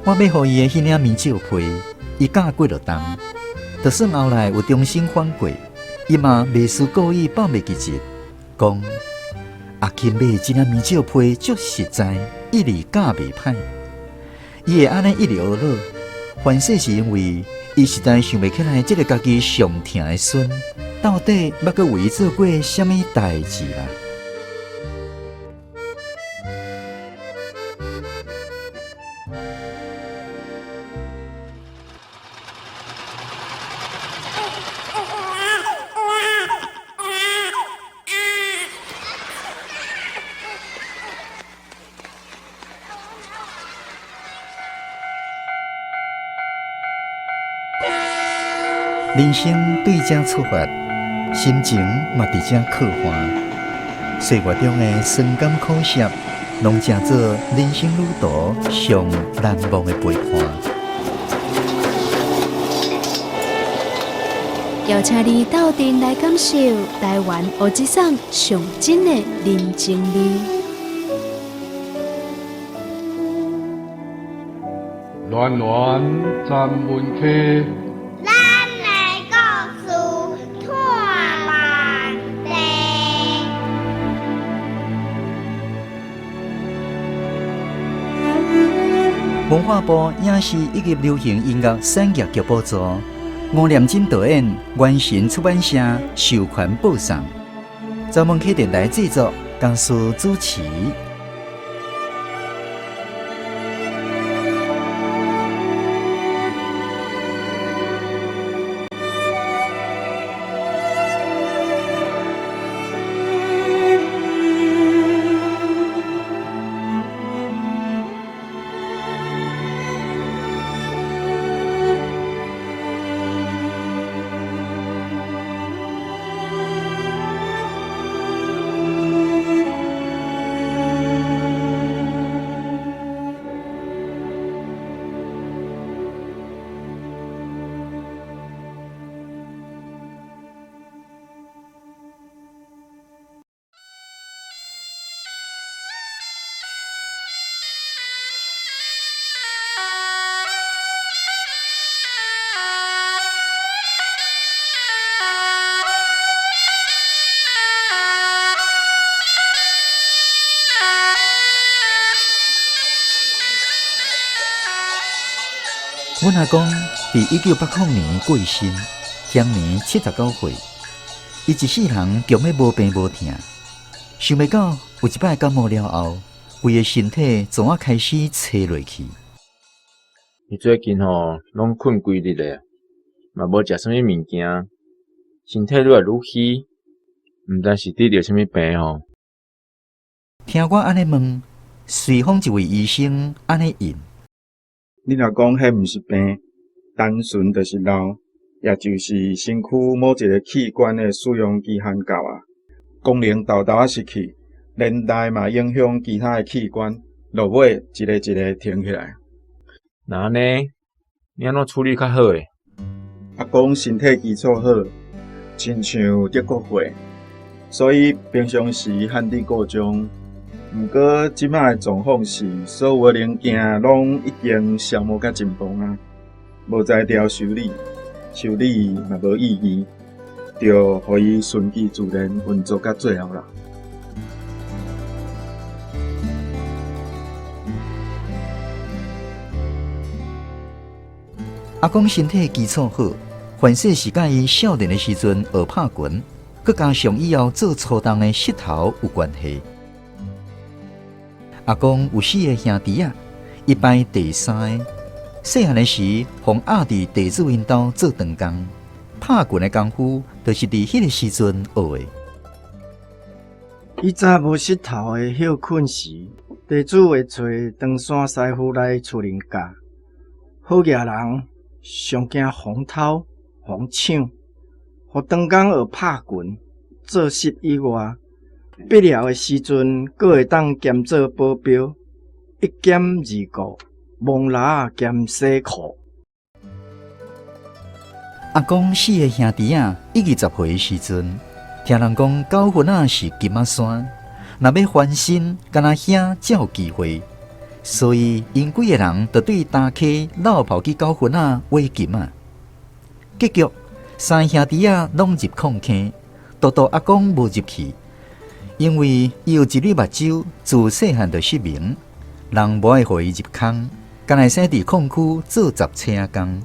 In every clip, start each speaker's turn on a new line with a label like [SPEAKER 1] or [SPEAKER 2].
[SPEAKER 1] 我買予伊的彼領棉罩被，伊咬幾落冬，就算後來有重新翻過，伊嘛袂輸故意放袂記得，講阿琴買的這領棉罩被足實在，一直咬袂歹。伊會按呢一直懊惱，凡勢是因為伊實在想袂起來，這个家己上疼的孫到底捌閣為伊做過啥物代誌啦。人生對這出發，心情嘛佇這刻畫。歲月中的酸甘苦澀，攏成做人生旅途上難忘的陪伴。
[SPEAKER 2] 邀請你鬥陣來感受台灣烏節送上真的人情味。
[SPEAKER 3] 暖暖站文溪，
[SPEAKER 4] 咱的故事托万地。
[SPEAKER 1] 文化部影視以及流行音樂產業局補助，吳念真導演，元神出版社授權播送，朝文溪電台製作，江蘇主持。阮阿公佇1980年過身，享年79歲。伊一世人強欲無病無疼，想袂到有一擺感冒了後，規个身體怎仔開始垂落去。
[SPEAKER 5] 伊最近吼攏睏規日的，嘛無食啥物物件，身體愈來愈虛，毋知是得著啥物病吼。
[SPEAKER 1] 聽我按呢問，隨訪一位醫生按呢應。
[SPEAKER 6] 你若講彼毋是病，單純就是老，也就是身軀某一个器官的使用期限到啊，功能沓沓仔失去，連帶嘛影響其他的器官，落尾一个一个停起來。
[SPEAKER 5] 若按呢，你按怎處理較好咧？
[SPEAKER 6] 阿公身體基礎好，親像德國貨，所以平常時罕佇故障。毋過這擺的狀況是，所有的零件攏已經消耗甲盡光啊，無才調修理，修理嘛無意義，就予伊順其自然運作到最後啦。
[SPEAKER 1] 阿公身體基礎好，凡勢是佮伊少年的時陣學拍拳，閣加上以後做粗重的膝頭有關係。阿公有四个兄弟仔，伊排第三个。細漢的時，予壓佇地主𪜶兜做長工，拍拳的功夫，就是佇彼个時陣學的。
[SPEAKER 7] 以前無膝頭的歇睏時，地主會揣唐山師傅來厝裡教。好額人上驚風偷風搶，予長工學拍拳做穡以外，必要的時陣，閣會當兼做保鏢，一兼二顧，摸籃兼洗褲。
[SPEAKER 1] 阿公四个兄弟仔一二十歲的時陣，聽人講九份仔是金仔山，若欲翻身，敢若遐才有機會。所以𪜶幾个人就對礁溪落跑去九份仔挖金仔。結局三兄弟仔攏入礦坑，獨獨阿公無入去，因為伊有一蕊目睭，自細漢就失明，人無愛予伊入空，干焦會使佇礦區做雜差仔工。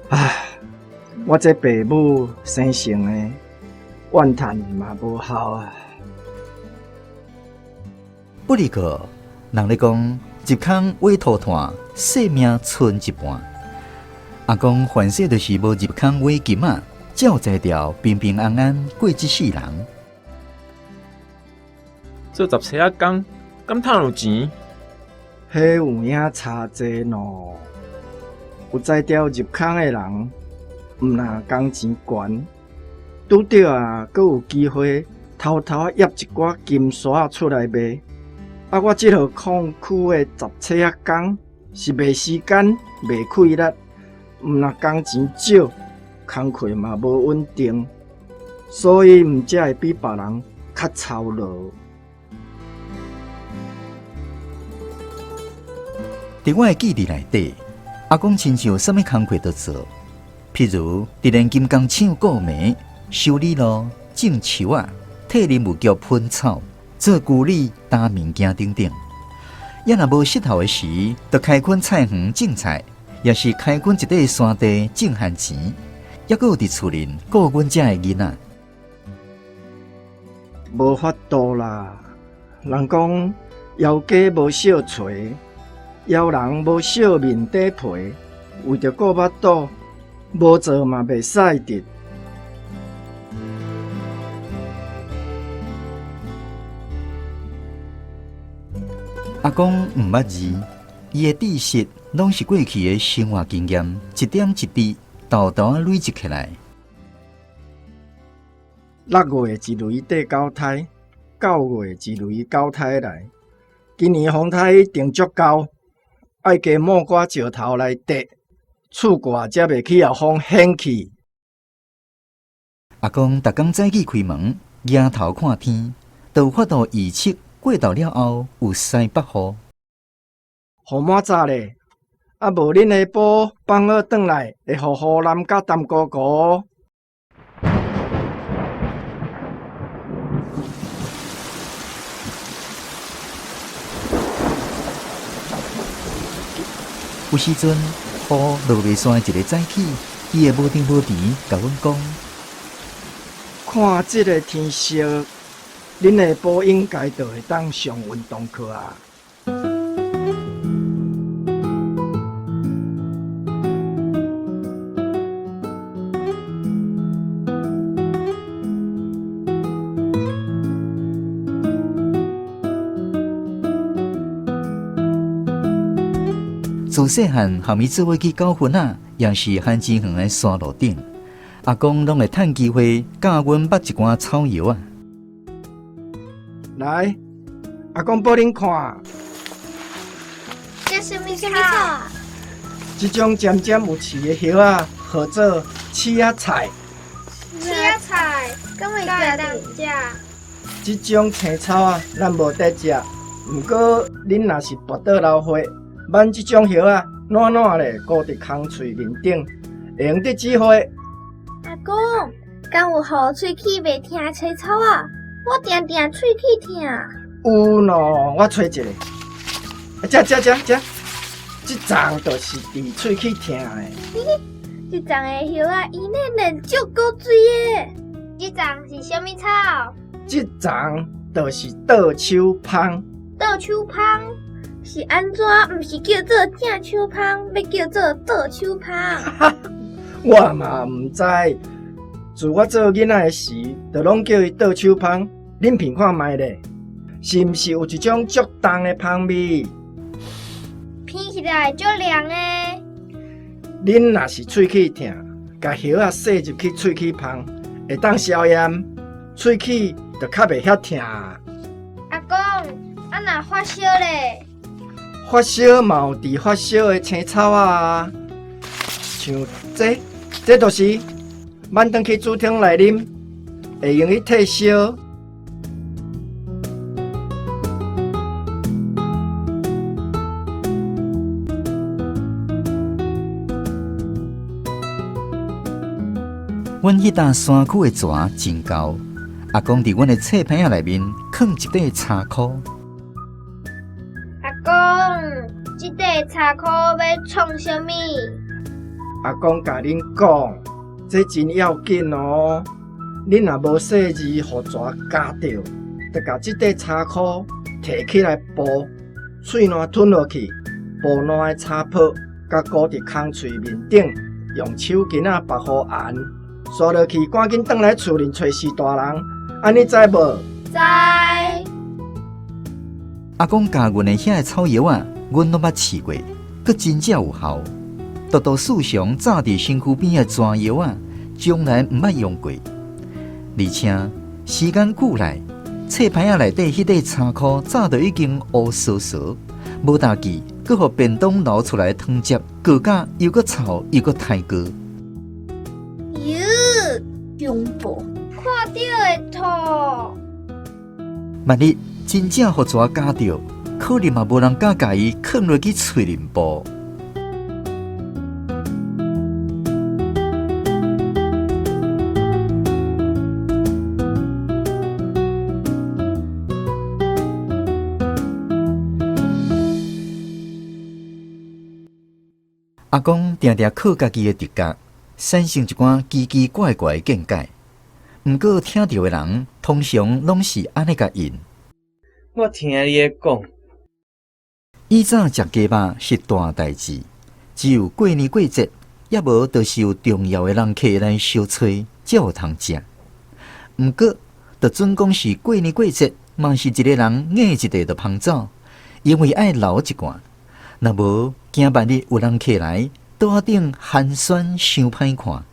[SPEAKER 7] 唉，我這爸母生性的，怨嘆嘛無效啊。
[SPEAKER 1] 不過，人咧講入空挖塗炭，性命賰一半。阿公凡世就是無入空挖金仔，才有才調平平安安過這世人。
[SPEAKER 5] 做雜差仔工，敢趁有錢？
[SPEAKER 7] 彼有影差濟喏。有才調入空的人，毋但工錢懸，拄著啊，閣有機會偷偷仔挹一寡金沙仔出來賣。啊，我這號礦區的雜差仔工是賣時間、賣氣力，毋但工錢少，工課嘛無穩定，所以毋才會比別人較操勞。
[SPEAKER 1] 佇我的記憶內底，阿公親像啥物工課都做，譬如佇煉金工廠顧煤、修理路、種樹仔、替林務局噴草、做修理、擔物件等等。也若無穡頭的時，就開墾菜園種菜，抑是開墾一塊山地種番薯，抑閣有佇厝裡顧阮遮的囡仔。
[SPEAKER 7] 無法度啦，人講枵雞無惜槌，枵人無惜面底皮，為著顧腹肚，無做嘛袂使得。
[SPEAKER 1] 阿公毋捌字，伊的知識攏是過去的生活經驗，一點一滴，沓沓仔累積起來。
[SPEAKER 7] 六月一雷綴九胎，九月一雷九胎來。今年風颱一定足夠，愛加抹寡石頭來綴，厝蓋才袂去予風掀去。
[SPEAKER 1] 阿公逐工早起開門，舉頭看天，就有法度預測過晝了後有西北雨。
[SPEAKER 7] 雨滿早咧，啊無恁下晡放學轉來會予雨淋甲澹糊糊。
[SPEAKER 1] 有時陣雨落袂煞，一个早起，伊會無閒無閒共阮講：
[SPEAKER 7] 看這个天色，恁下晡應該就會當上運動課啊。
[SPEAKER 1] 自細漢，和伊做伙去九份仔，抑是番薯園的山路頂，阿公攏會趁機會教阮捌一寡草藥仔。
[SPEAKER 7] 來，阿公報恁看。
[SPEAKER 4] 這啥物草啊？
[SPEAKER 7] 這種尖尖有刺的葉仔，號做刺仔菜。
[SPEAKER 4] 刺仔菜，敢會當食？
[SPEAKER 7] 這種青草仔，咱無得食。毋過，恁若是跋倒流血，挽這種葉仔，軟軟咧，糊佇空喙面頂，會用得止血。
[SPEAKER 4] 阿公，敢有予喙齒袂疼的青草仔？我定定喙齒疼。
[SPEAKER 7] 有喏，我揣一个。這這這這，這叢就是治喙齒疼的。
[SPEAKER 4] 這叢的葉仔圓嫩嫩，足古錐的。這叢是啥物草？
[SPEAKER 7] 這叢就是倒手芳。
[SPEAKER 4] 倒手芳是按怎？毋是叫做正手芳，欲叫做倒手芳。
[SPEAKER 7] 我嘛毋知，自我做囡仔的時，就攏叫伊倒手芳。恁品看覓咧，是毋是有一種足重的芳味？
[SPEAKER 4] 聞起來足涼的。
[SPEAKER 7] 恁若是喙齒疼，共葉仔洗入去喙齒芳，會當消炎，喙齒就較袂遐疼。
[SPEAKER 4] 阿公，啊若發燒咧？
[SPEAKER 7] 發燒嘛有治發燒的青草仔，像這，這就是挽轉去煮湯來啉，會用去退燒。
[SPEAKER 1] 阮彼搭山區的蛇真厚，阿公佇阮的冊皮仔內面囥一塊柴箍。
[SPEAKER 4] 阿公，這塊柴箍欲創啥物？
[SPEAKER 7] 阿公共恁講，這真要緊哦。恁若無細膩，予蛇咬著，就共這塊柴箍提起來哺，喙瀾吞落去，哺瀾的柴泡，共糊佇空喙面頂，用手巾仔縛予絚，煞落去，趕緊轉來厝裡揣序大人，按呢知無？
[SPEAKER 4] 知。
[SPEAKER 1] 阿公教阮的遐个草藥仔，阮攏捌試過，閣真正有效。獨獨四常紮佇身軀邊的蛇藥仔，從來毋捌用過。而且時間久來，冊皮仔內底彼塊柴箍早就已經烏趖趖，無代誌，閣予便當流出來的湯汁，過甲又閣臭又閣刣過。
[SPEAKER 4] 喲，恐怖，看著會吐。
[SPEAKER 1] 萬一真正予蛇咬著，可能嘛無人敢共伊囥落去喙裡哺。阿公定定靠家己的直覺，產生一寡奇奇怪怪的見解。毋過聽著的人，通常攏是按呢共應。
[SPEAKER 8] 我聽你咧講。
[SPEAKER 1] 以早食雞肉是大代誌，只有過年過節，抑無就是有重要的人客來相揣，才有通食。毋過，就準講是過年過節，嘛是一个人硬一塊就芳走，因為愛留一罐。若無，驚萬一有人客來，桌仔頂寒酸傷歹看。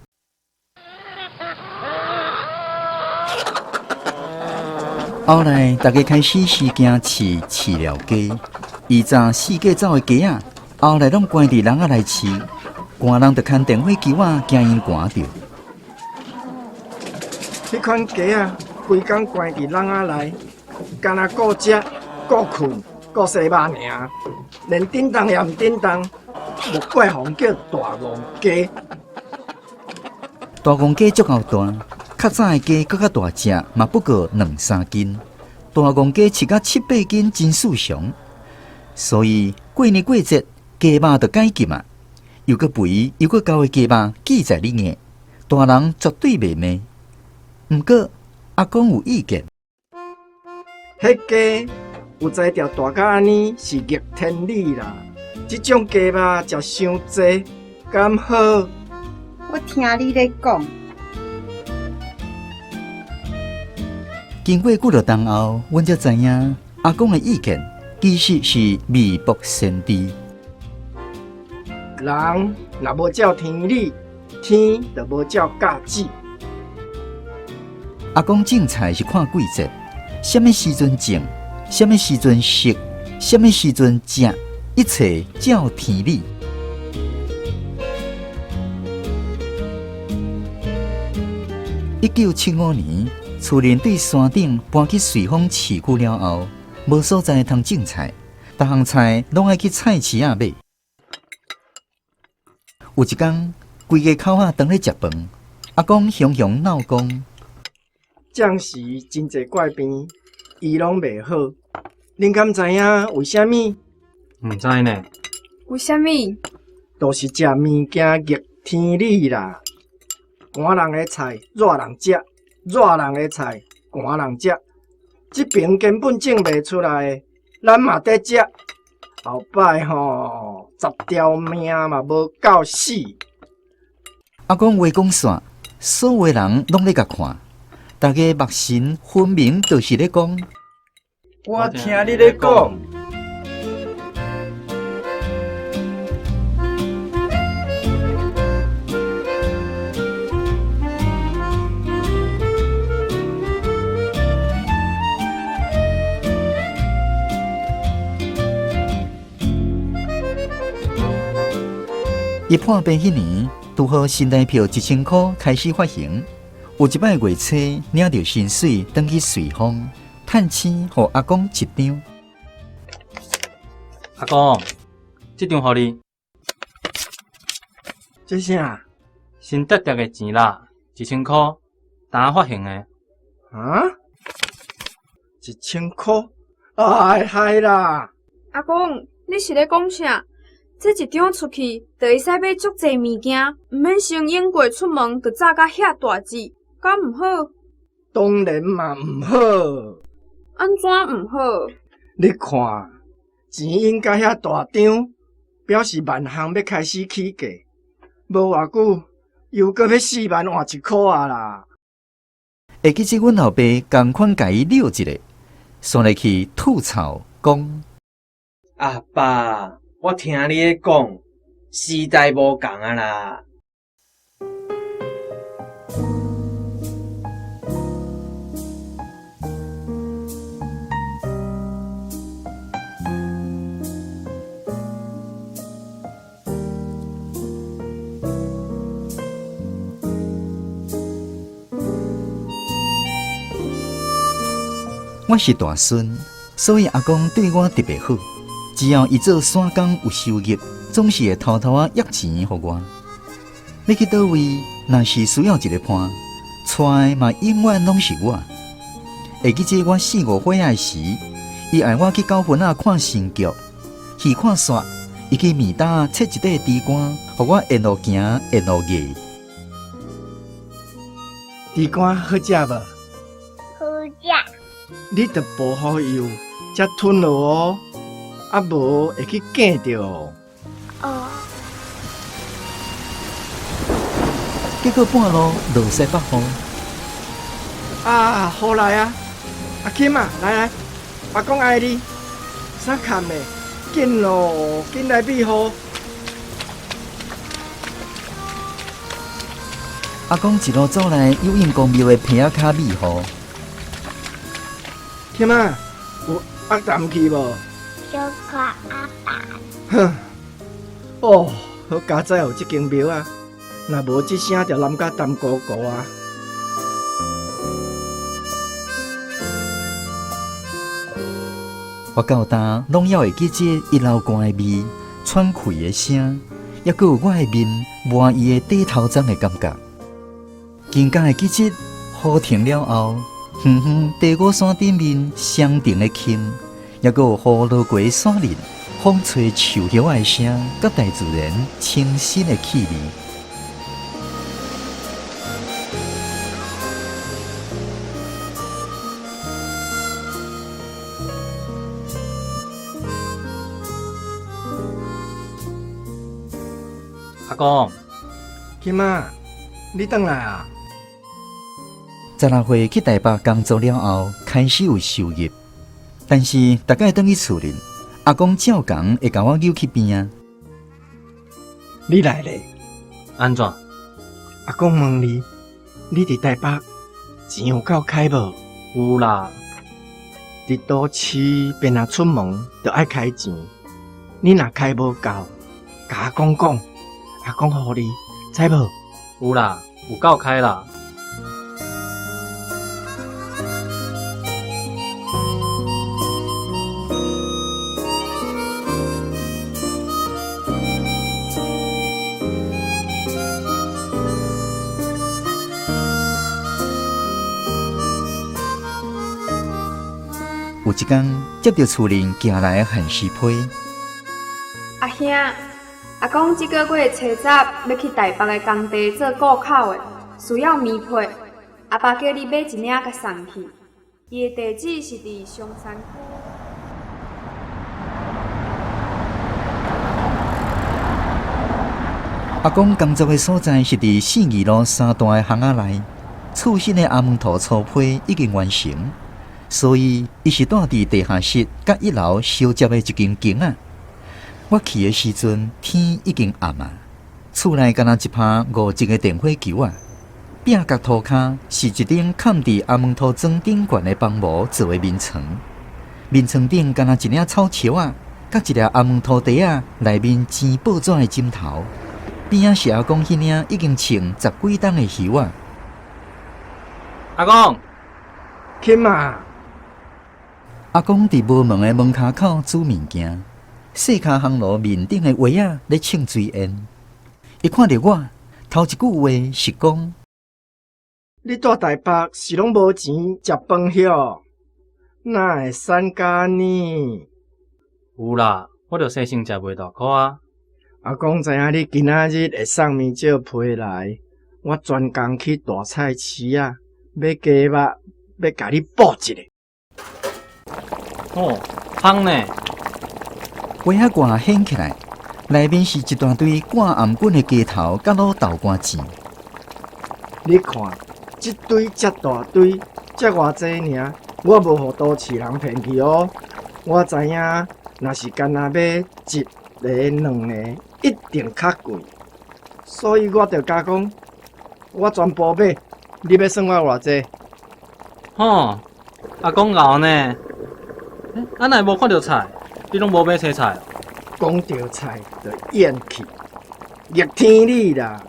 [SPEAKER 1] 後來，大家開始時驚飼飼料雞，以前四界走的雞仔，後來攏關佇籠仔內飼，寒人就牽電火球仔，驚𪜶寒著。
[SPEAKER 7] 彼款雞仔，規工關佇籠仔內，干焦顧食、顧睏、顧洗肉爾，連振動也毋振動，莫怪予人叫大戇雞。
[SPEAKER 1] 大戇雞足夠大，較早的雞閣較大隻，嘛不過兩三斤。大戇雞飼甲七八斤，真穡常。所以過年過節，雞肉就解禁啊！又閣肥又閣厚的雞肉，記在你眼，大人絕對袂罵。毋過阿公有意見，
[SPEAKER 7] 彼雞有才調大甲按呢是逆天理啦！這種雞肉食傷濟，敢好？
[SPEAKER 9] 我聽你咧講。
[SPEAKER 1] 經過幾落冬後，阮才知影阿公的意見其實是未卜先知。
[SPEAKER 7] 人若無照天理，天就無照教旨。
[SPEAKER 1] 阿公種菜是看季節，啥物時陣種，啥物時陣熟，啥物時陣食，一切照天理。1975年，厝內對山頂搬去瑞豐市區了後，無所在通種菜，逐項菜攏愛去菜市仔買。有一工，規家口仔當咧食飯，阿公雄雄鬧講：
[SPEAKER 7] 暫時真濟怪病，醫攏袂好，恁敢知影為啥物？
[SPEAKER 8] 毋知呢。
[SPEAKER 10] 為啥物？
[SPEAKER 7] 都是食物件逆天理啦！寒人的菜熱人食，熱人的菜寒人食。這爿根本種袂出來的，咱嘛佇食。後擺吼，十條命嘛無夠死。
[SPEAKER 1] 阿公話講煞，所有人攏咧共看，大家目神分明就是咧講。
[SPEAKER 6] 我聽你咧講。
[SPEAKER 1] 伊破病彼年，拄好新台票1000箍開始發行。有一擺月初領著薪水，轉去瑞豐趁錢，予阿公一張。
[SPEAKER 8] 阿公，這張予你。
[SPEAKER 7] 這啥？
[SPEAKER 8] 新得著的錢啦， 1000箍，昨發行的。
[SPEAKER 7] 啊？1000箍？哎害啦！
[SPEAKER 10] 阿公，你是咧講啥？這一張出去，就會使買足濟物件，毋免先用過出門就紮甲遐大折，敢毋好？
[SPEAKER 7] 當然嘛毋好。
[SPEAKER 10] 按怎毋好？
[SPEAKER 7] 你看，錢印甲遐大張，表示萬項欲開始起價，無偌久又閣欲4萬換一箍仔啦。
[SPEAKER 1] 會記得阮老爸仝款共伊尞一下，煞來去吐槽講：
[SPEAKER 8] 阿爸，我聽你咧講，時代無仝啊啦。
[SPEAKER 1] 我是大孫，所以阿公對我特別好。只要伊做山工有收入，總是會偷偷仔掖錢予我。欲去佗位，若是需要一個伴，帶的嘛永遠攏是我。會記得我四五歲仔時，伊愛我去九份仔看新劇，戲看煞，伊去麵搭切一塊豬肝，予我沿路行，沿路咬。
[SPEAKER 7] 豬肝好食無？
[SPEAKER 4] 好食。
[SPEAKER 7] 你著薄予油，才吞落哦，啊無會去哽著。
[SPEAKER 4] 哦。
[SPEAKER 1] 結果半路落西北雨。
[SPEAKER 7] 啊，雨來啊！阿金啊，來來，阿公愛你，啥崁的？緊囉，緊來避雨。
[SPEAKER 1] 阿公一路走來有應公廟的坪仔跤避雨。
[SPEAKER 7] 金啊，有壓淡去無？
[SPEAKER 4] 小可壓淡。
[SPEAKER 7] 哼，哦，好佳哉有這間廟啊，若無這聲就淋甲澹糊糊啊。
[SPEAKER 1] 我到今攏猶會記這伊流汗的味、喘氣的聲，猶閣有我的面磨伊的短頭鬃的感覺。近江會記得雨停了後，遠遠茶果山頂面雙重的霧，猶閣有雨落過山林，風吹樹葉的聲，佮大自然清新的氣味。
[SPEAKER 8] 阿公，
[SPEAKER 7] 金仔，你轉來啊！
[SPEAKER 1] 16歲去台北工作了後，開始有收入，但是逐擺轉去厝裡，阿公照仝會共我揪去邊仔。
[SPEAKER 7] 你來咧？
[SPEAKER 8] 按怎？
[SPEAKER 7] 阿公問你，你佇台北錢有夠開無？
[SPEAKER 8] 有啦。
[SPEAKER 7] 佇都市便若出門，就愛開錢。你若開無夠，共阿公講，阿公予你，知無？
[SPEAKER 8] 有啦，有夠開啦。
[SPEAKER 1] 有一工接著厝裡寄來的限時批。
[SPEAKER 10] 阿兄，阿公這个月初十欲去台北的工地做顧口的，需要棉被。阿爸叫你買一領共送去，伊的地址是佇松山區。
[SPEAKER 1] 阿公工作的所在是佇信義路三段的巷仔內，厝新的阿門塗粗批已經完成，所以伊是住佇地下室佮一樓相接的一間間仔。我去的時陣，天已經暗啊，厝內敢若一拍五折的電火球仔。壁角塗跤是一頂崁佇阿門塗磚頂懸的房模做的眠床，眠床頂敢若一領草蓆仔，佮一粒阿門塗袋仔內面煎報紙的枕頭。邊仔是阿公彼領已經穿十幾冬的靴仔。
[SPEAKER 8] 阿公，
[SPEAKER 7] 金啊！
[SPEAKER 1] 阿公佇無門的門跤口煮物件，細跤烘爐面頂的畫仔咧衝水煙。伊看著我，頭一句話是講：
[SPEAKER 7] 你蹛台北是攏無錢食飯許？哪會散甲按呢？
[SPEAKER 11] 有啦，我著生性食袂大箍啊。
[SPEAKER 7] 阿公知影你今仔日會送麵石批來，我專工去大菜市仔買雞肉，欲共你補一下。
[SPEAKER 11] 哦，芳呢？
[SPEAKER 1] 杯仔蓋掀起來，內面是一大堆掛頷頸的雞頭，佮滷豆乾糋。
[SPEAKER 7] 你看，這堆遮大堆，才偌濟爾，我無予都市人騙去哦。我知影，若是干焦買一个、兩個，一定較貴，所以我就加講，我全部買，你欲算我偌濟？
[SPEAKER 11] 吼，阿公𠢕呢？啊，哪會無看著菜？你攏無買青菜？
[SPEAKER 7] 講著菜就咽氣，逆天理啦！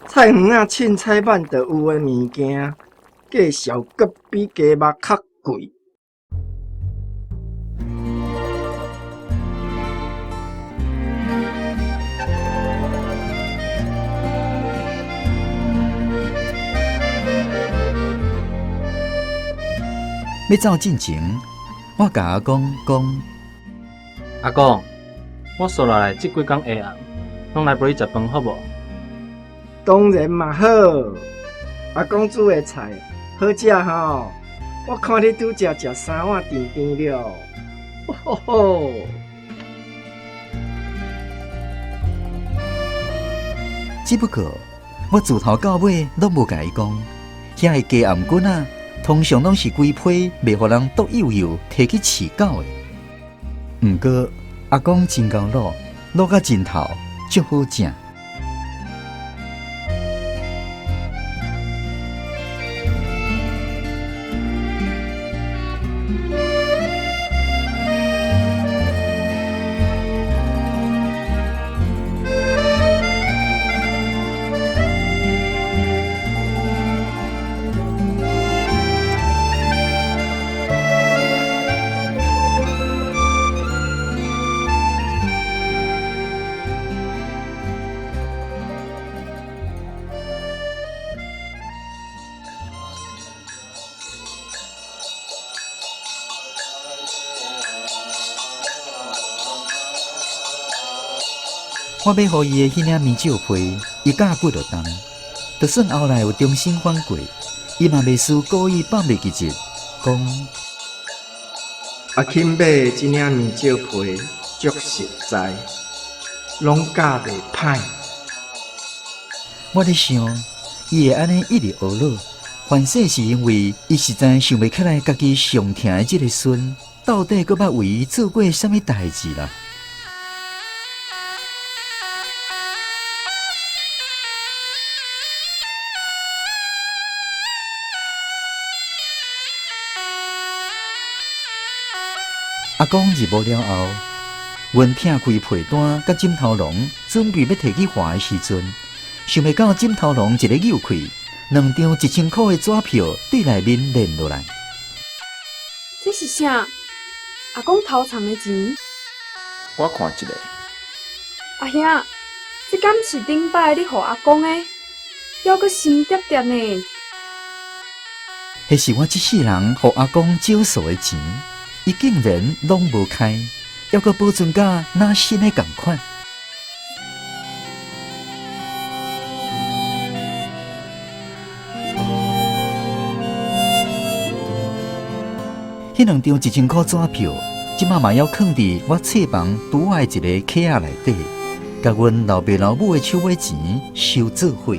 [SPEAKER 7] 菜園仔凊彩挽著有的物件，價數閣比雞肉較貴。
[SPEAKER 1] 欲走進前，我共阿公講：
[SPEAKER 11] 阿公，我紲落來這幾工下暗，攏來陪你食飯好無？
[SPEAKER 7] 當然嘛好，阿公煮的菜好食吼，我看你拄才食三碗甜甜了，吼吼！
[SPEAKER 1] 只不過我自頭到尾攏無共伊講，遐个雞頷頸仔，通常攏是規批袂予人毒幼幼提去飼狗的。毋過阿公真𠢕滷，滷甲真透，足好食。我欲予伊的彼領麵石批，伊咬幾落啖，就算後來有重新反過，伊嘛袂輸故意放袂記得，講
[SPEAKER 7] 阿欽買的這領麵石批足實在，攏咬袂歹。
[SPEAKER 1] 我咧想，伊會按呢一直呵咾，凡勢是因為伊實在想袂起來家己上疼的這个孫，到底閣捌為伊做過啥物代誌啦？阿公入屋了後，阮拆開被單佮枕頭籠，準備欲提去還的時陣，想袂到枕頭籠一个扭開，兩張1000箍的紙票對內面連落來。
[SPEAKER 10] 這是啥？阿公偷藏的錢？
[SPEAKER 5] 我看一下。
[SPEAKER 10] 阿兄，這敢是頂擺你予阿公的？猶閣沉疊疊呢。
[SPEAKER 1] 彼是我這世人予阿公少數的錢。伊竟然攏無開，猶閣保存甲若新的仝款。彼兩張1000箍紙票，這馬嘛猶囥佇我冊房櫥仔的一个盒仔內底，共阮老爸老母的手尾錢收做伙。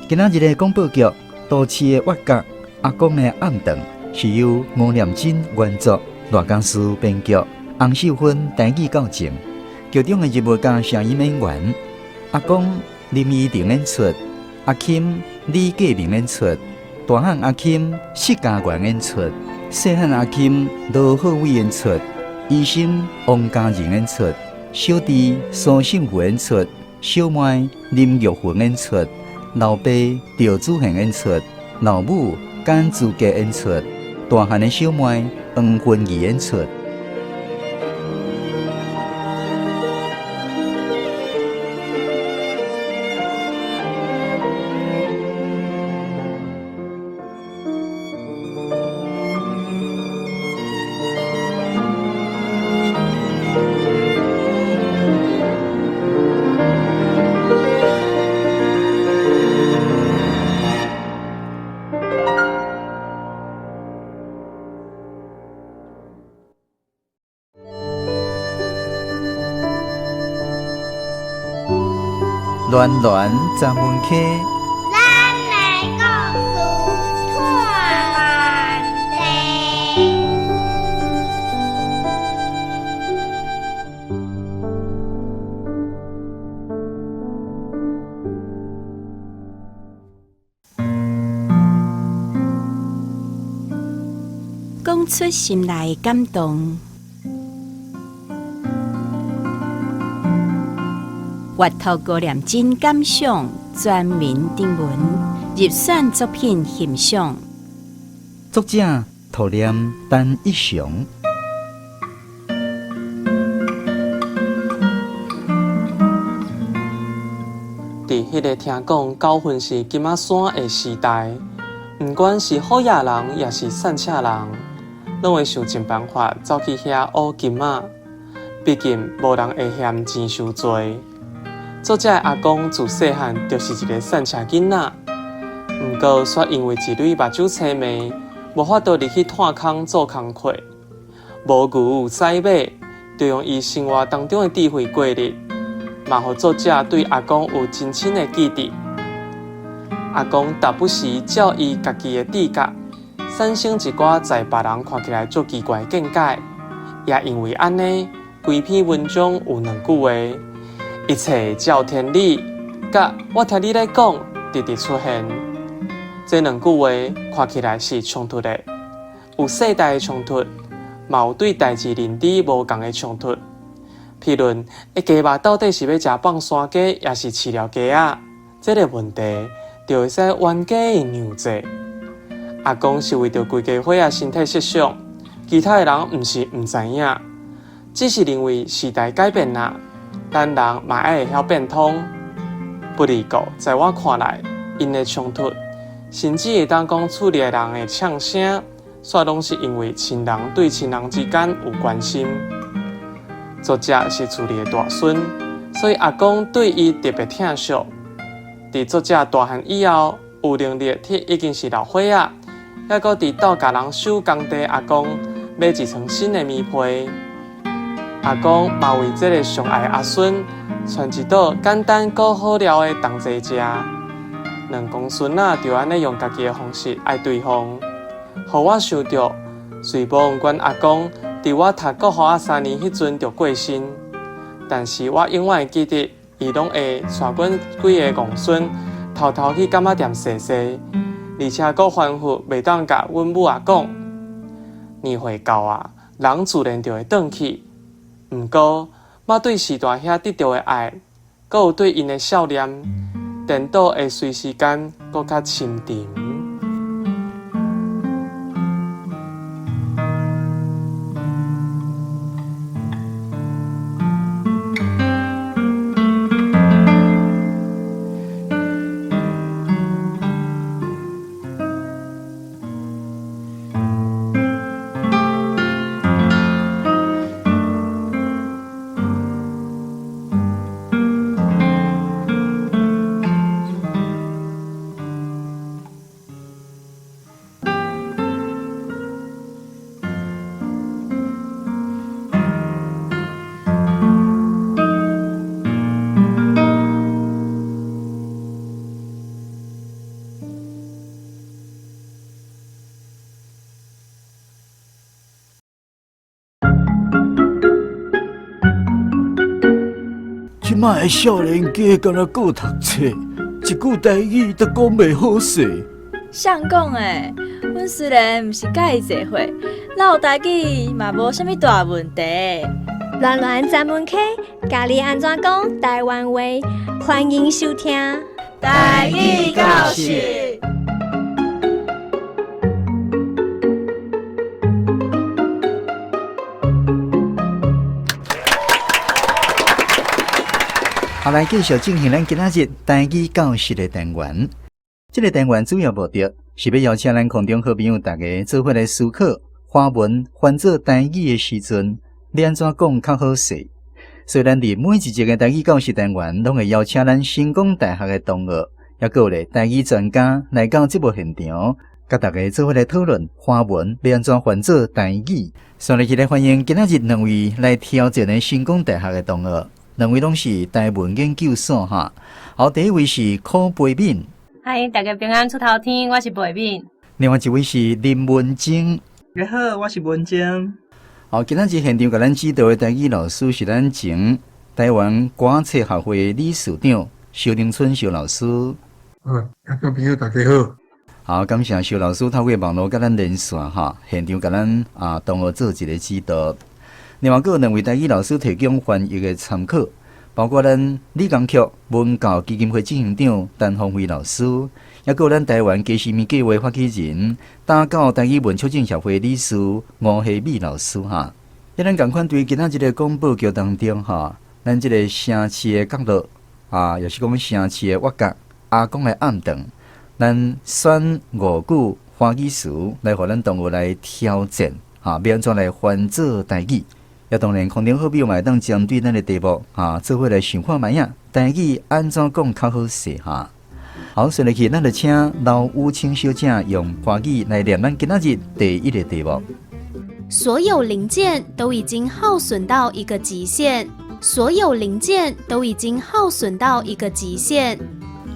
[SPEAKER 1] 今仔日的廣播劇《都市的挖角》，阿公的暗頓，是由吳念真原作，賴家書編劇，洪秀芬台語教正。劇中的人物佮聲音演員，阿公林依婷演出，阿金李繼明演出，大漢阿金釋家元演出，細漢阿金羅浩偉演出，醫生王嘉仁演出，小弟蘇勝富演出，小妹林玉芬演出，老爸趙子賢演出，老母簡珠杰演出，大漢的小妹黃芬儀演出。巒巒閘門溪，
[SPEAKER 4] 咱的故事托萬地。
[SPEAKER 12] 講出心內感動。閱讀高念真感想，全民徵文入選作品欣賞。
[SPEAKER 1] 作者塗念陳一祥。
[SPEAKER 13] 佇彼個聽講九份是金仔山的時代，毋管是好野人，抑是散赤人，攏會想盡辦法走去遐挖金仔。畢竟無人會嫌錢傷濟。作者的阿公自細漢就是一个散赤囡仔，毋過卻因為一蕊目睭青盲，無法度入去炭坑做工課，無牛駛馬，就用伊生活當中的智慧過日，嘛予作者對阿公有真深的記憶。阿公逐不時照伊家己的直覺，產生一寡在別人看起來足奇怪的見解，也因為按呢，規篇文章有兩句話。一切照天理，佮我聽你咧講，直直出現。這兩句話看起來是衝突的，有世代的衝突，嘛有對代誌認知無仝的衝突。譬如，雞肉到底是欲食放山雞，抑是飼料雞仔？這个問題就會使冤家讓坐。阿公是為著規家伙仔身體設想，其他的人毋是毋知影，只是認為時代改變啦。咱人嘛愛會曉變通，不離過，在我看來，𪜶的衝突，甚至會當講厝裡的人會嗆聲，煞攏是因為親人對親人之間有關心。作者是厝裡的大孫，所以阿公對伊特別疼惜。佇作者大漢以後，有能力替已經是老歲仔，猶閣佇鬥共人收工地阿公買一床新的棉被。阿公嘛為這个上愛的阿孫，傳一桌簡單閣好料的同齊食。兩公孫仔就按呢用家己的方式愛對方，予我想著，雖罔阮阿公佇我讀國小仔三年彼陣就過身，但是我永遠會記得，伊攏會帶阮幾个戇孫偷偷去柑仔店踅踅，而且閣吩咐袂當共阮母仔講。年歲到啊，人自然就會轉去。毋過，我對序大兄得著的愛，閣有對𪜶的孝念，顛倒會隨時間閣較深沉。
[SPEAKER 14] 這擺的少年家敢若閣讀冊，一句台語都講袂好勢。
[SPEAKER 15] 誰講的？阮雖然毋是佮伊濟歲，嘮台語嘛無啥物大問題。
[SPEAKER 4] 亂亂專門課，教你按怎講台灣話，歡迎收聽。
[SPEAKER 15] 台語教室。
[SPEAKER 1] 好，來繼續進行咱今仔日台語教室的單元。這個單元主要目的是欲邀請咱空中好朋友大家做伙來思考，華文翻做台語的時陣，欲按怎講較好勢。所以咱佇每一集的台語教室單元，攏會邀請咱成功大學的同學，抑閣有咧台語專家來到節目現場，佮大家做伙來討論華文欲按怎翻做台語。所以，來歡迎今仔日兩位來挑戰的成功大學的同學，兩位攏是台文研究所哈。好，第一位是柯培敏。
[SPEAKER 16] 嗨，大家平安出頭天，我是培敏。
[SPEAKER 1] 另外一位是林文晶。
[SPEAKER 17] 大家好，我是文晶。
[SPEAKER 1] 好，今仔日現場共咱指導的台語老師是咱前台灣歌冊學會理事長蕭林春蕭老師。
[SPEAKER 18] 聽眾朋友大家好。
[SPEAKER 1] 好，感謝蕭老師透過網路佮咱連線哈，現場共咱啊同學做一個指導。另外，閣有兩位台語老師提供翻譯的參考，包括咱李江曲文教基金會執行長陳芳輝老師，抑閣有咱台灣家私物計劃發起人、打狗台語文促進協會理事吳希美老師哈。抑咱仝款對今仔這个廣播劇當中哈，咱這个城市的角落啊，抑是講城市的挖角，阿公的暗頓，咱選五句華語詞來予咱同學來挑戰哈，欲按怎來翻做台語。也當然，空中好朋友嘛會當針對咱的題目哈，做伙來想看覓仔，台語按怎講較好勢哈。好，接落去，咱就請劉武清小姐用華語來念咱今仔日第一个題目。
[SPEAKER 2] 所有零件都已經耗損到一個極限。所有零件都已經耗損到一個極限。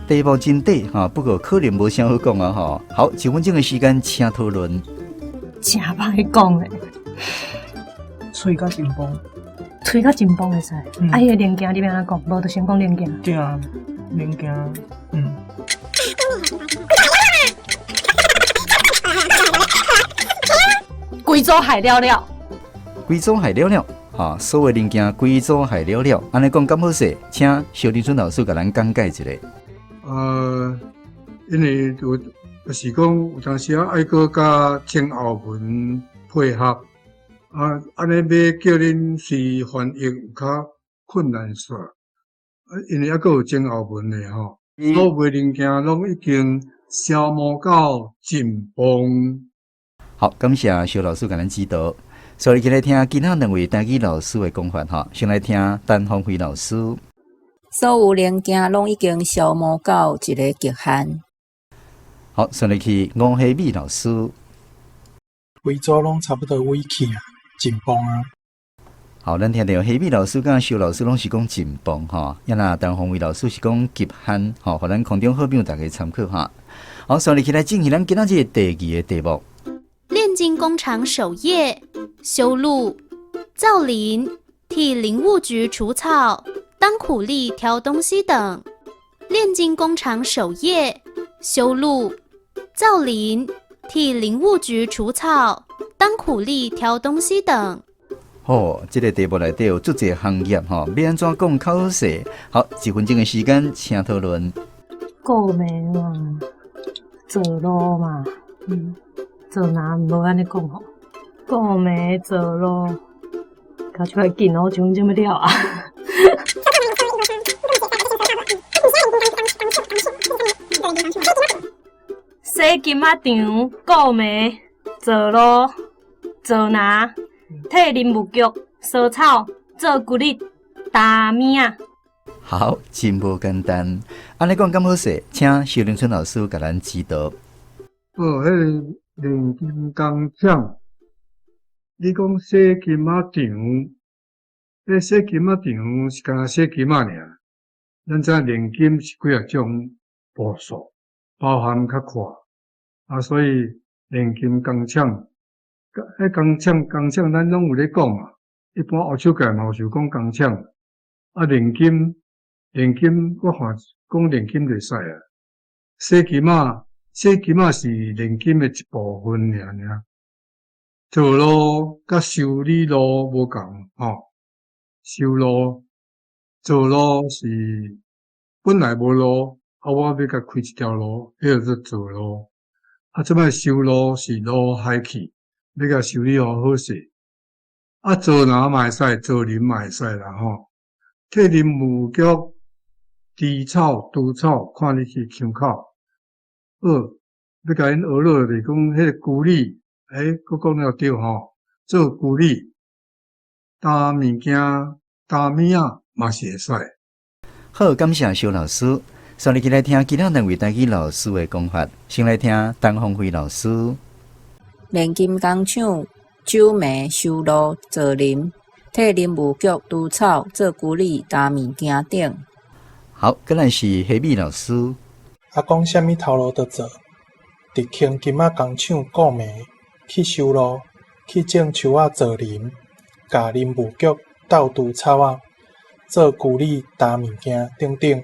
[SPEAKER 1] 題目真短哈，不過可能無啥好講啊吼。好，一分鐘的時間，請討論。
[SPEAKER 16] 誠歹講咧。
[SPEAKER 17] 喙較緊繃，
[SPEAKER 16] 喙較緊繃會使。啊，彼个零件你欲按怎講？無就先講零件。
[SPEAKER 17] 對啊，零件，嗯。
[SPEAKER 16] 規組害了了。
[SPEAKER 1] 規組害了了，哈，所有零件規組害了了，按呢講敢好勢？請蕭林春老師共咱講解一下。
[SPEAKER 18] 因為有就是講有當時仔愛閣佮前後文配合。啊，按呢欲叫恁隨翻譯有較困難些，啊，因為猶閣有前後文的吼，所有零件攏已經消磨到緊繃。
[SPEAKER 1] 好，感謝蕭老師共咱指導。所以，來聽其他兩位台語老師的講法吼，先來聽陳芳輝老師。
[SPEAKER 12] 所有零件攏已經消磨到一个極限。
[SPEAKER 1] 好，先來去吳希美老師。
[SPEAKER 19] 規組攏差不多萎去啊。緊繃啊！
[SPEAKER 1] 好，咱聽著希美老師佮蕭老師攏是講緊繃吼，抑若陳芳輝老師是講極限吼，予咱空中好朋友大家參考哈。好，所以來進行咱今仔日第二個題目。
[SPEAKER 2] 煉金工廠守夜、修路、造林、替林務局除草、當苦力挑東西等。煉金工廠守夜、修路、造林、替林務局除草、當苦力挑東西等。
[SPEAKER 1] 哦，這个題目內底有足濟行業吼，欲按怎講較好勢？好，一分鐘的時間，請討論。
[SPEAKER 16] 顧名嘛，做路嘛，做哪無按呢講吼？顧名做路，搞出來緊哦，一分鐘欲了啊！洗金仔場，顧名做路。做林，替林務局除草、做骨力、擔物仔。
[SPEAKER 1] 好，真無簡單。按呢講敢好勢？請蕭林春老師共咱指導。
[SPEAKER 18] 哦，彼个煉金工廠，你講洗金仔場，彼洗金仔場是干焦洗金仔爾。咱知影煉金是幾若種步數，包含較闊啊，所以煉金工廠。彼工廠，工廠咱攏有咧講嘛。一般學手界嘛有想講工廠。啊，煉金煉金我看講煉金就會使啊。洗金仔，洗金仔是煉金的一部分爾爾。造路佮修理路無仝吼，修路造路是本來無路，啊我欲共開一條路，彼叫做造路。啊，這擺修路是路害去，欲共修理予好勢。啊，造林嘛會使，造林嘛會使啦吼。替林務局除草除草，看你去槍口。好，欲共𪜶學落就是講彼个龜理，欸，閣講了對吼，做龜理，擔物件、擔物仔嘛是會使。
[SPEAKER 1] 好，感謝蕭老師。煞入去來聽其他兩位台語老師的講法。先來聽陳鳳飛老師。
[SPEAKER 12] 煉金工廠、酒糜、修路、造林、替林務局除草、做龜理、擔物件等。
[SPEAKER 1] 好，閣來是何美老師。
[SPEAKER 19] 阿公啥物頭路都做，佇坑金仔工廠顧糜，去修路，去種樹仔造林，共林務局鬥除草仔，做龜理、擔物件等等。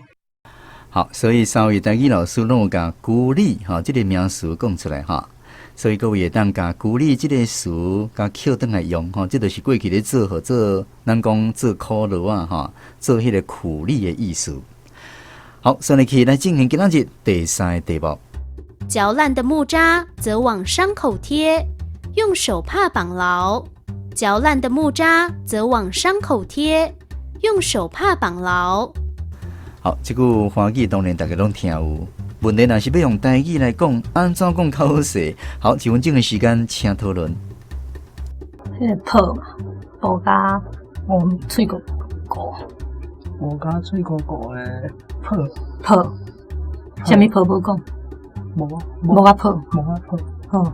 [SPEAKER 1] 好，所以三位台語老師攏有共龜理吼這个名詞講出來哈。所以各位會當共龜理這个詞共抾轉來用吼，這就是過去咧做號做，咱講做苦勞仔吼，做彼个苦力的意思。好，煞入去來進行今仔日第三个題目。
[SPEAKER 2] 嚼爛的木渣則往傷口貼，用手帕綁牢。嚼爛的木渣則往傷口貼，用手帕綁牢。
[SPEAKER 1] 好，這句華語當然大家攏聽有。問題若是欲用台語來講，按怎講較好勢？好，一分鐘的時間，請討論。
[SPEAKER 16] 彼个泡嘛，布佮五喙糊糊。
[SPEAKER 17] 布佮喙糊糊的泡。
[SPEAKER 16] 泡，啥物泡無講？
[SPEAKER 17] 無啊，
[SPEAKER 16] 木仔泡。
[SPEAKER 17] 木仔泡。
[SPEAKER 16] 好。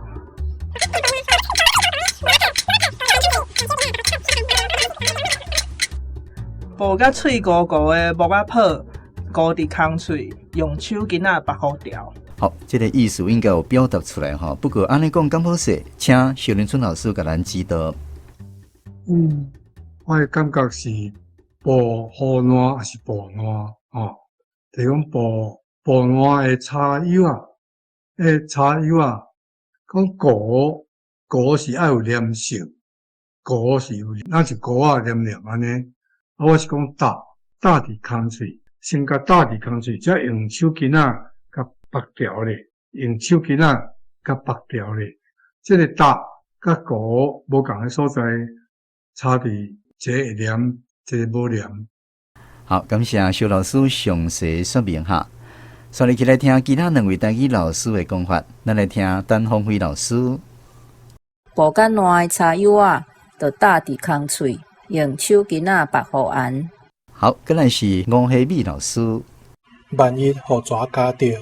[SPEAKER 17] 布佮喙糊糊的木仔泡，糊佇空喙，用手巾仔縛予牢。
[SPEAKER 1] 好，這个意思應該有表達出來哈。不過按呢講敢好勢，請蕭林春老師共咱指導。
[SPEAKER 18] 我的感覺是布予爛抑是布爛吼？就是講布布爛的柴油仔，欸柴油仔，講糊糊是愛有黏性，糊是有，若是糊仔黏黏按呢。啊，我是講搭搭佇空喙，先共搭佇空喙，才用手巾仔共縛牢咧，用手巾仔共縛牢咧。這个搭佮糊無仝的所在，差佇一个會黏，一个無黏。
[SPEAKER 1] 好，感謝蕭老師詳細說明哈。煞入去來聽其他兩位台語老師的講法，咱來聽陳鳳飛老師。
[SPEAKER 12] 布佮爛的柴油仔，就搭佇空喙，用手巾仔縛予絚。
[SPEAKER 1] 好，閣來是吳希美老師。
[SPEAKER 19] 萬一予蛇咬著，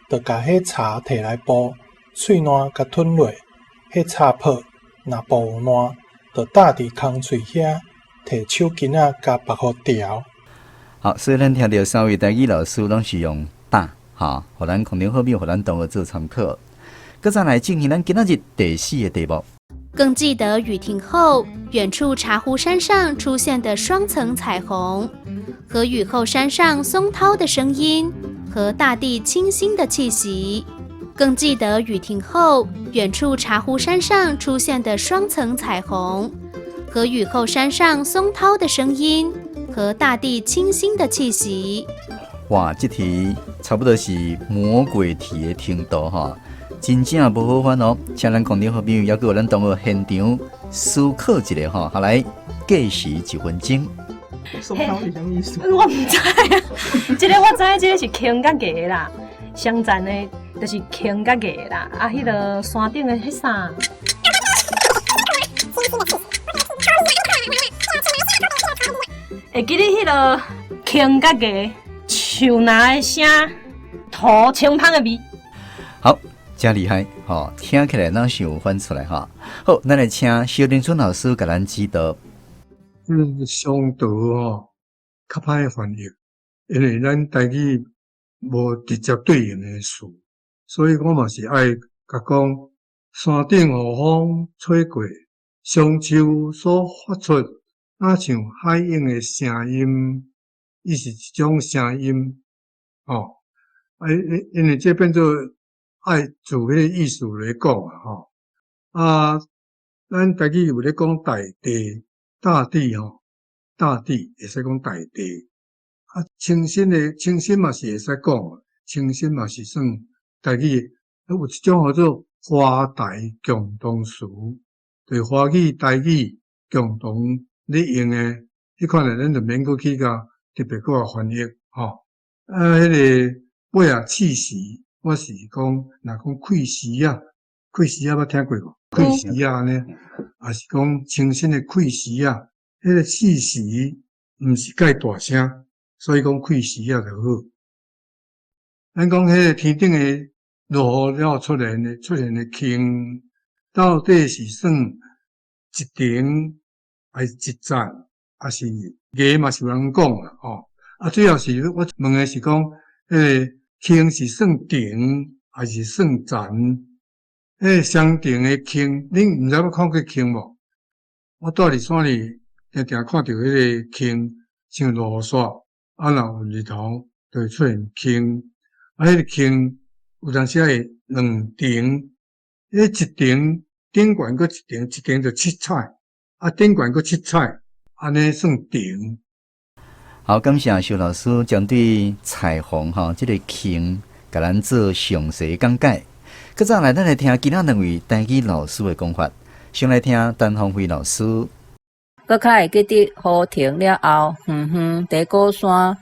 [SPEAKER 19] 就共彼柴提來布，喙瀾共吞落，彼柴泡若布有爛，就搭佇空喙遐，提手巾仔共縛予牢。
[SPEAKER 1] 好，所以咱聽著三位台語老師攏是用搭，哈，予咱空中好朋友，予咱同學做參考。閣再來進行咱今仔日第四个題目。
[SPEAKER 2] 更記得雨停後，遠處茶壺山上出現的雙層彩虹，和雨後山上松濤的聲音，和大地清新的氣息。更記得雨停後，遠處茶壺山上出現的雙層彩虹，和雨後山上松濤的聲音，和大地清新的氣息。
[SPEAKER 1] 哇，這題差不多是魔鬼題的程度哈。真正無好翻哦，請咱空中好朋友，猶閣有咱同學現場思考一下吼，好來計時一分鐘。
[SPEAKER 17] 松濤是啥物意思？
[SPEAKER 16] 我毋知啊，這个我知，這个是輕佮硬的啦，雙層的，就是輕佮硬的啦。啊，彼个山頂的彼啥？會記得彼个輕佮硬，樹林的聲，土青芳的味。
[SPEAKER 1] 好。真厲害，吼，聽起來攏是有翻出來哈。好，咱來請蕭林春老師共咱指導。
[SPEAKER 18] 雙桃吼較歹翻譯，因為咱台語無直接對應的詞，所以我嘛是愛共講山頂予風吹過，松樹所發出若像海湧的聲音。伊是一種聲音，吼。啊，因為這變做愛自彼个意思來講啊，吼。啊，咱台語有咧講大地，大地吼，大地會使講大地。啊，清新的清新嘛是會使講，清新嘛是算台語。有一種號做華台共同詞，就是華語、台語共同咧用的，彼款的，咱就免閣去共特別閣來翻譯，吼。啊，彼个尾仔氣息，我是講，若講氣息仔，氣息仔捌聽過無？氣息仔按呢，抑是講清新的氣息仔，彼个氣息毋是蓋大聲，所以講氣息仔就好。咱講彼个天頂的落雨了後出現的霧，到底是算一層，還是一層，還是個嘛是有人講啦，吼。啊，主要是我問的是講，彼个霧是算層，還是算層？彼个雙層的霧，恁毋知捌看過霧無？我住佇山裡，定定看著彼个霧，像落雨雪，啊，若有日頭，就會出現霧。啊，彼個霧有當時會兩層，彼一層頂懸閣一層，一層就七彩，啊，頂懸閣七彩，按呢算層。
[SPEAKER 1] 好，感謝蕭老師針對彩虹吼，這个霧，共咱做詳細講解。閣再來，咱來聽其他兩位台語老師的講法。先來聽陳芳輝老師。
[SPEAKER 12] 閣較會記得雨停了後，遠遠茶果山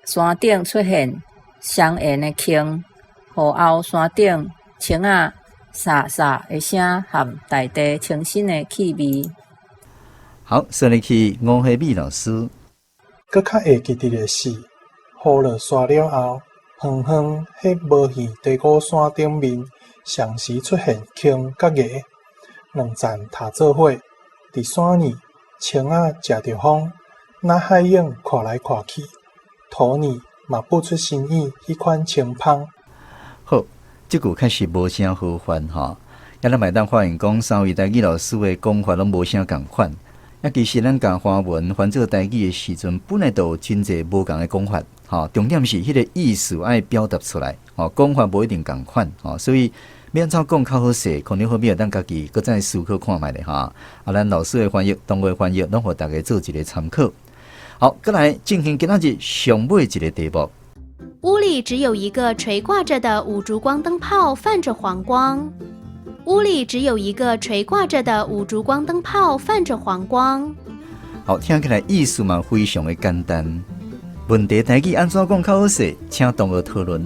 [SPEAKER 12] 山頂出現雙緣的霧，雨後山頂青仔沙沙的聲和大地清新的氣味。
[SPEAKER 1] 好，刷入去吳惠美老師。
[SPEAKER 19] 閣較會記得的是，雨落沙了後，遠遠彼無耳茶果山頂面，同時出現霧佮月，兩層疊做伙，佇山爾青仔食著風，若海湧看來看去，塗爾嘛不出身影彼款清芳。
[SPEAKER 1] 好，這句確實無啥好翻吼。啊，咱嘛會當發現講，三位台語老師的講法攏無啥仝款。啊，其實咱共華文翻做台語的時陣，本來就有真濟無仝的講法。吼，重點是彼个意思愛表達出來。吼，講法無一定仝款。吼，所以欲按怎講較好勢，可能好比會當家己閣再思考看覓咧哈。啊，咱老師的翻譯、同學翻譯，攏予大家做一个參考。好，閣來進行今仔日上尾一个題目。
[SPEAKER 2] 屋裡只有一個垂掛著的五燭光燈泡，泛著黃光。屋裡只有一個垂掛著的五燭光燈泡，泛著黃光。
[SPEAKER 1] 好，聽起來意思嘛非常的簡單。問題台語按怎講較好勢？請同學討論。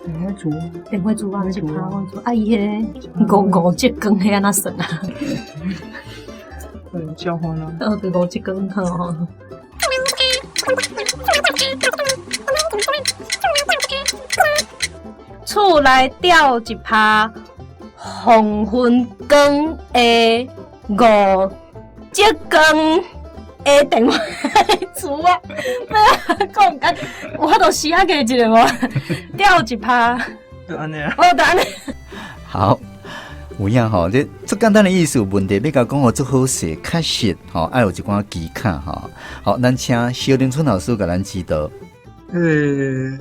[SPEAKER 16] 電火柱，電火柱啊，一拍火柱，啊，伊彼個五五折光彼按怎算啊？
[SPEAKER 17] 嗯，交換啊。
[SPEAKER 16] 哦，對，五折光吼。厝內吊一拍黃昏光的五折光的電火柱啊！講緊，有法度寫過一下無？吊一拍，
[SPEAKER 17] 就按呢。
[SPEAKER 16] 哦，就按呢。
[SPEAKER 1] 好，有影吼，這足簡單的意思，問題欲共講予足好勢，確實吼，愛有一寡技巧吼。好，咱請蕭林春老師共咱指導。
[SPEAKER 18] 彼个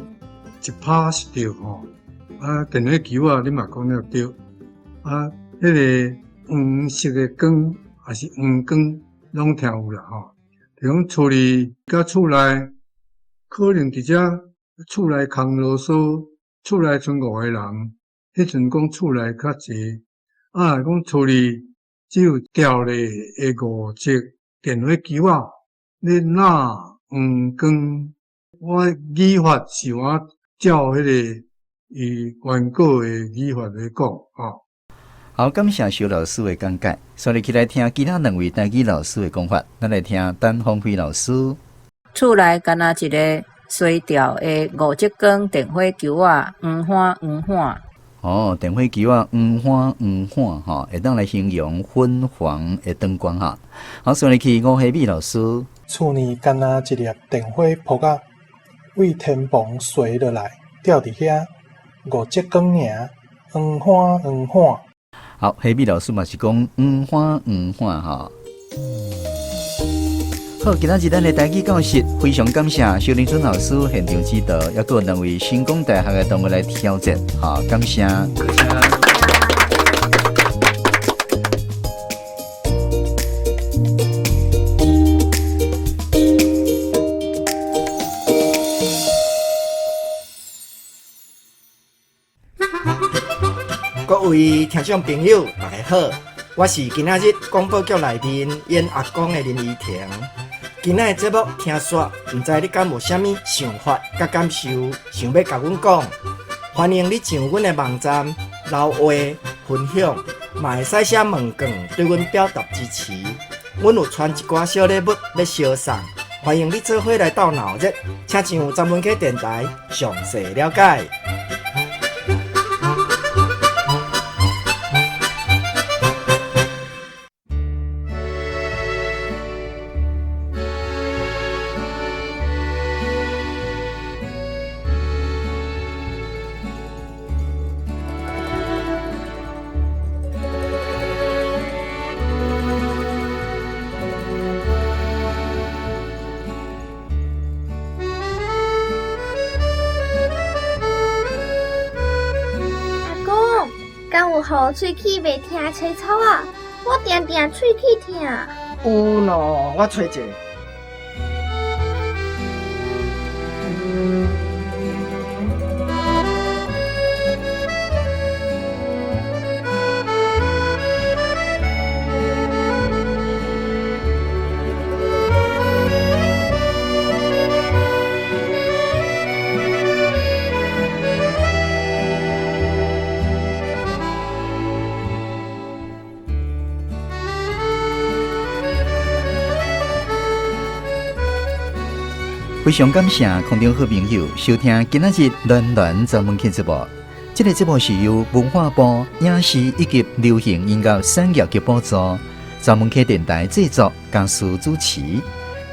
[SPEAKER 18] 一拍是對吼，啊，電火球仔，你嘛講了對。啊，彼个黃色的光，抑是黃光，攏聽有啦吼。就講厝裡佮厝內，可能佇遮厝內空囉嗦，厝內賰五个人，彼陣講厝內較濟。啊，若講厝裡只有吊咧的五隻電火球仔，咧那黃光，我語法是我照彼个伊原稿的語法來講吼。
[SPEAKER 1] 好，感謝蕭老師的講解。刷入去來聽其他兩位台語老師的講法。咱來聽陳芳輝老師。
[SPEAKER 12] 厝內敢若一个垂吊的五折光電火球仔，黃花黃花。
[SPEAKER 1] 哦，電火球仔黃花黃花吼，會當來形容昏黃的燈光哈。好，刷入去吳惠美老師。
[SPEAKER 19] 厝內敢若一粒電火泡仔，對天棚垂落來，吊佇遐五折光爾，黃花黃花。
[SPEAKER 1] 好，惠美老師嘛是講黃花黃花吼。好，今仔日咱的台语教室非常感谢萧玲春老师现场指导，也阁有两位成功大学的同学来挑战，好，感谢。
[SPEAKER 7] 各位听众朋友，大家好，我是今仔日广播剧内面演阿公的林依婷。今仔的节目听煞，毋知你敢有啥物想法佮感受，想欲共阮讲？欢迎你上阮的网站留话分享，嘛会使写问卷对阮表达支持。阮有传一寡小礼物欲相送，欢迎你做伙来斗闹热，请上专门溪电台详细了解。
[SPEAKER 4] 予喙齿袂疼吹草仔？我定定喙齿疼。
[SPEAKER 7] 有喏，我揣者。
[SPEAKER 1] 非常感谢空中好朋友收听今仔日暖暖专门节目。这个节目是由文化部影视以及流行音乐产业局补助，专门客电台制作，江苏主持。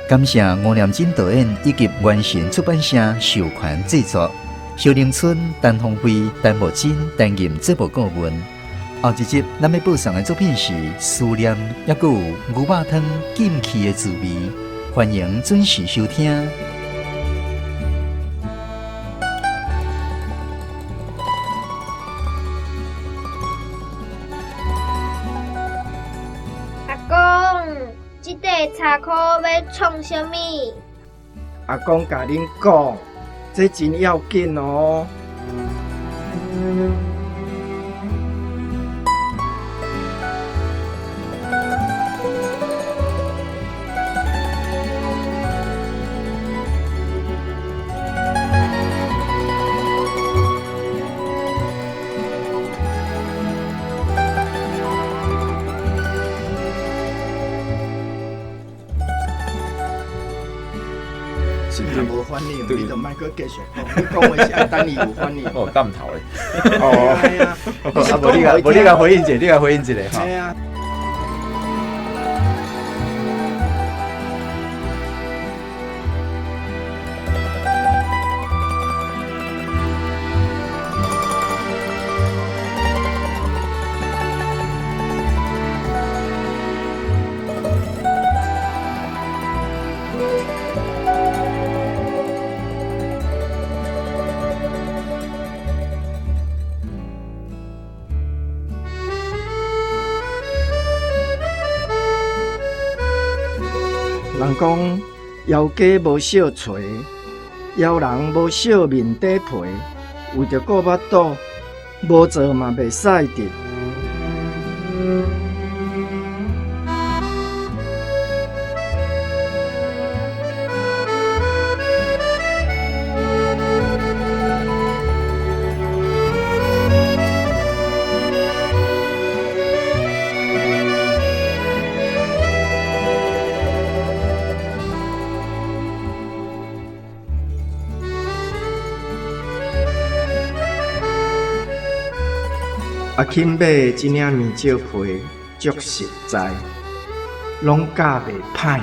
[SPEAKER 1] 感谢吴念真导演以及元神出版社授权制作。萧玲春、陈鸿辉、陈木真担任节目顾问。后一集咱欲播送的作品是《思念》，抑阁有牛肉汤禁区的滋味。欢迎准时收听。
[SPEAKER 4] 阿公，这块茶箍欲创啥物？
[SPEAKER 7] 阿公共恁讲，这真要紧哦。无反应，你就莫阁继续讲。你讲话是爱等伊有反应。
[SPEAKER 5] 哦，探头咧。
[SPEAKER 6] 哦，啊，无你共，无你共回应一下，你共回应一下吼。人讲，枵鸡无惜锤，枵人无惜面底皮，为著顾腹肚，无做嘛袂使得。阿钦买这领面罩被，足实在，拢教袂歹。